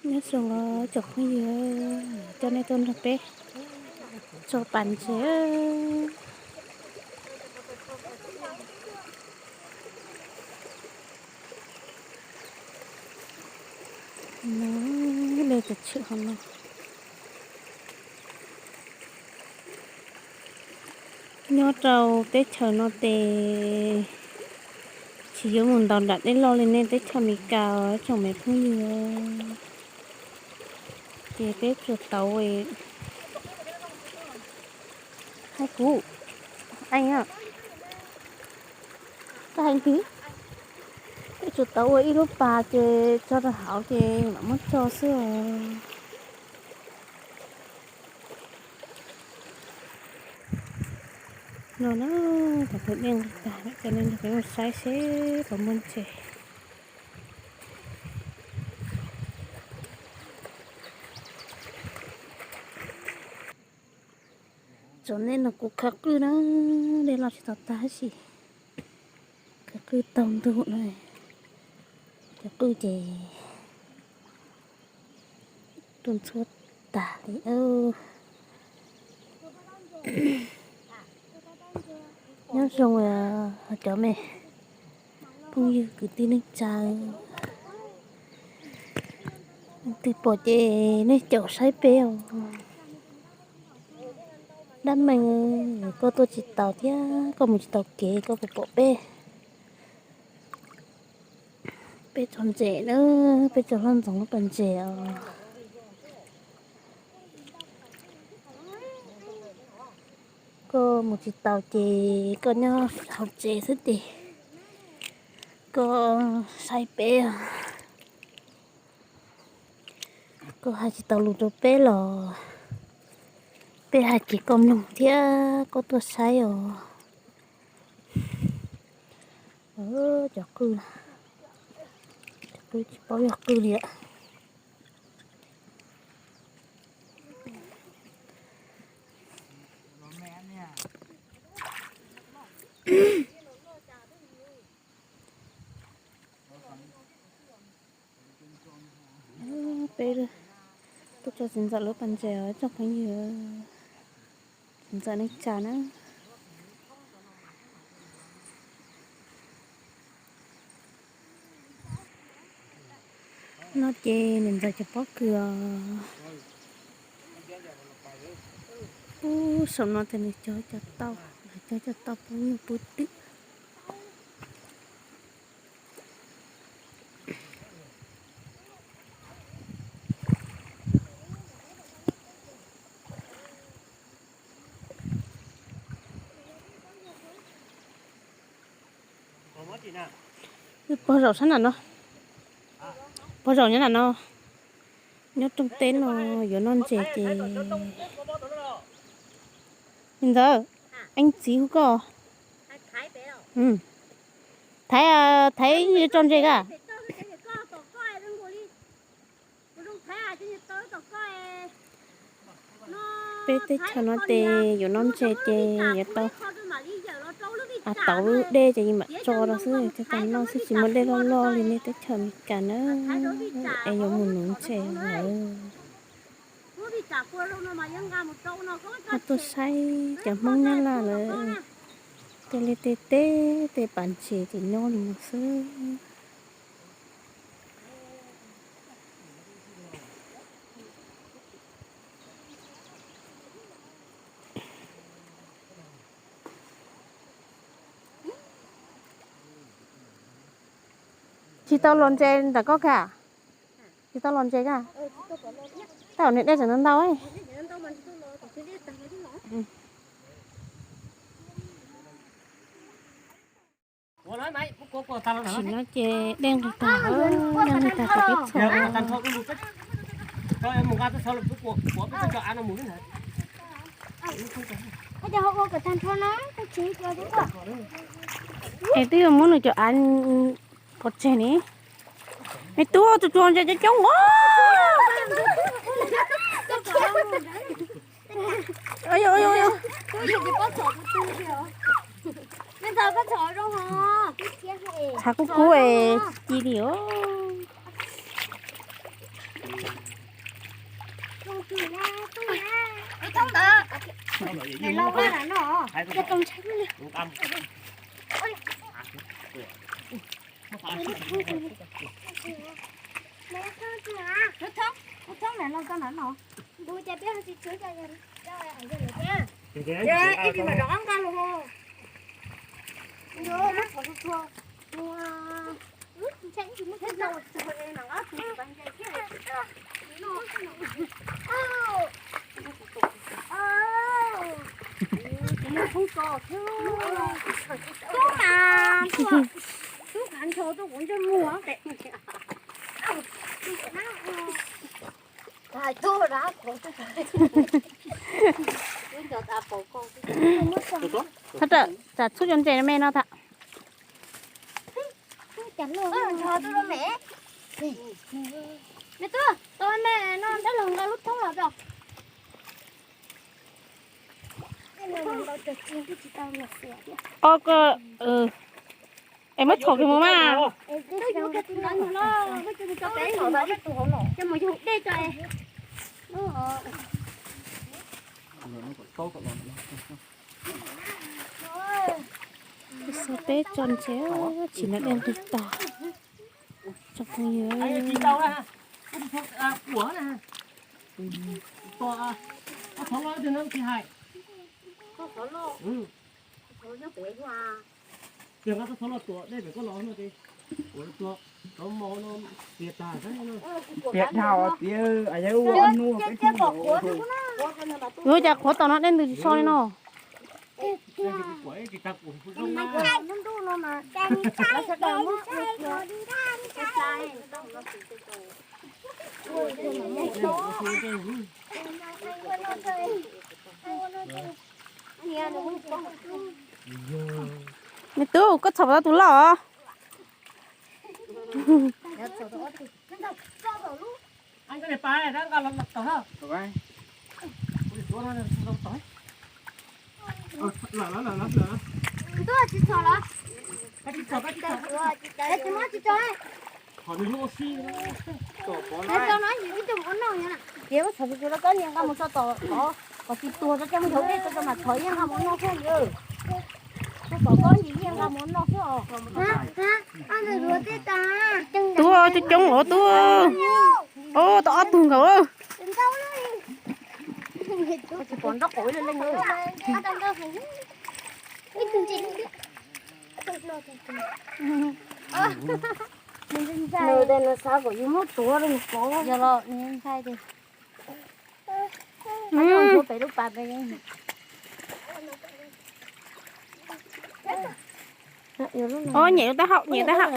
Nyob zoo os tsoom phooj ywg, coj nej tuaj nrog peb tso pas ntses. No, dej tawm tshiab hov no. Nyob rau teb chaws no ces tsis yuav mus ntaus nram dej loj li nej teb chaws Amelikas os tsoom me phooj ywg. Ces peb tsuas tau ua, hais kuv, koj hais ntxiv, peb tsuas tau ua ib lub pas ces tso rau hauv ces mam muab tso xwb os. No na, thaum twg dej nqis tag coj nej nrog peb mus saib seb puas muaj ntses. Tsoom nej no kuv khaws qwj na, dej loj tsis tau tag tab sis khaws qwj taug ntug na, cov qwj ces tuaj ntxhuab tag li. Nyob zoo cov me phooj ywg kwv tij neej tsa, leej twg pom ces nej caum saib peb os. Dab Meej, koj tuaj tsis taus thiab koj mus tsis taus kev koj puas pom peb? Peb tso ntses na, peb tso hlob ntxoov lub pas ntses os. Koj mus tsis taus ces koj nyob hauv tsev xwb ces koj saib peb os. Koj hais tsis tau lus rau peb los peb hais ces koj mloog thiab koj tuaj saib os. Cov qwj, cov qwj tsis paub yog qwj li lawm. Peb tuaj tso txiv ntxawm lub pas ntses os tsoom phooj ywg, txiv ntxawm neej tsa na. No ces niam ntxawm cov pob kws os. Ub, saum no ces nws cog cov tauj, lawv cog cov tauj pub nyuj pub twm. Pog zaum sab nram no, pog zaum nyob nram no, nyob rooj teb no yuav noj ntses ces. Niam ntxawm, eeb txiv hu koj. Thaiv, thaiv tso ntses ka. Peb teb chaws no ces yuav noj ntses ces yuav tau, a, tauv lub dej ces yeej mam tso rau xwb, coj tau noj xwb, tsis muaj dej loj loj li nej teb chaws Amelikas na, es yuav mus nuv ntses lawm. Ho tuaj saib cov Hmoob Nyab Laj lawm, tej liaj tej teb tej pas ntses ces nyob li no xwb. Tsis tau los ntses ntawm koj ka? Tsis tau los ntses ka? Tau niam dej tseem ntau ntau. Tsis no ces dej nqis tag, dej nqis tag ces peb txhom. Es twb yuav muab nws cov av pov tseg ne. Me tub, tus tsuas ntses coob coob os. Tshav kub kub es ci li os. Lub thoob ntawd. Nws los vaj lam no. Lub thoob, lub thoob lam no, tau lam no. Ib pliag mam rov qab nqa los. Tub mas, tub khav ntsho tuaj kuv ntsej muag. Thov rawm, tsam txhub cov ntses me no tham. Me tub, tau me no dab laug nqa lub thoob los rau. O ko, es muab tshov kiag mus mas. Xav peb tso ntses tsis noj dej nqis tag. Tsoom phooj ywg, piam dhau tias yog ua hnub peb hnub. Ua cas qhuav tom no dej ntws tsis so li no. Me tub, koj txhom tau tus loj os. Tsis txhom los? Tsis txhom, tsis txhom. Tsis txhom no, ib tug ua noj. Tias muab txhom tus tus rau koj niam nqa mus tso tom tod, kom tsis tuag tso, coj mus haus dej tso, mam txhom yeej nqa mus noj xwb. Txhom kom koj niam yeej nqa mus noj xwb os. Tub, coob coob os tub. Ob, tau ob tug nkaus. Tsis pom nrob qaum ib leeg. Nws xav kom yus muab tuav rau nws pov. Yog los ntshai tias pem lub pas pem. Ob, nyem lub taub hau, nyem taub hau.